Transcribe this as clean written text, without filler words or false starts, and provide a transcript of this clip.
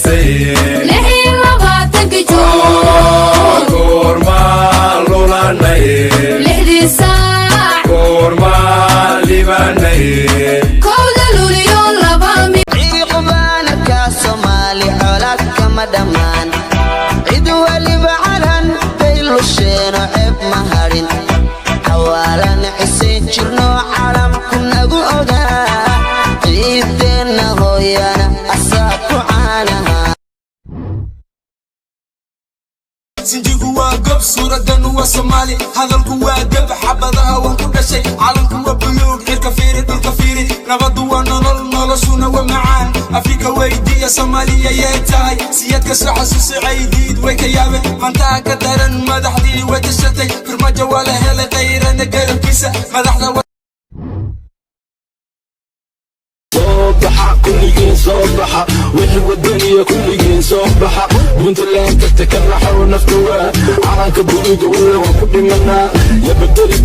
Lugaysay 26-kii Juun. Goormaa lulanay? 6-dii saac. Goormaa libanay? 1-da Luuliyo laba. Ciiqbaanaka Soomaali colaad kama dhammaan, cid waliba calan bay lusheeno, ceeb ma hadhin, xawaalan cisay jirno, calamku nagu ogaa, ciideenna hooyana asaa ku caanaha. Sinjigu waa gob, suuradanu waa Soomaali, hadalku waa gab, xabadaha waan ku dhashay, calanku waa buluug, cirka fiiri, dhulka fiiri, nabadu waa nolol, noloshuna waa macaan. Afrika weydiiya Soomaaliya yay tahay, siyadka soo xasuusi, caydiid way ka yaabeen, mantaha ka daran, madaxdii way tashatay, Farmaajo waa la helay, Qayrana garabkiisa madaxda. Soo baxa kulligiin, soo baxa wixii wadaniya, kulligiin soo baxa. Puntland tagta ka raxow nafta waa calanka buluuga, walla waan ku dhimanaa, ya bedeli.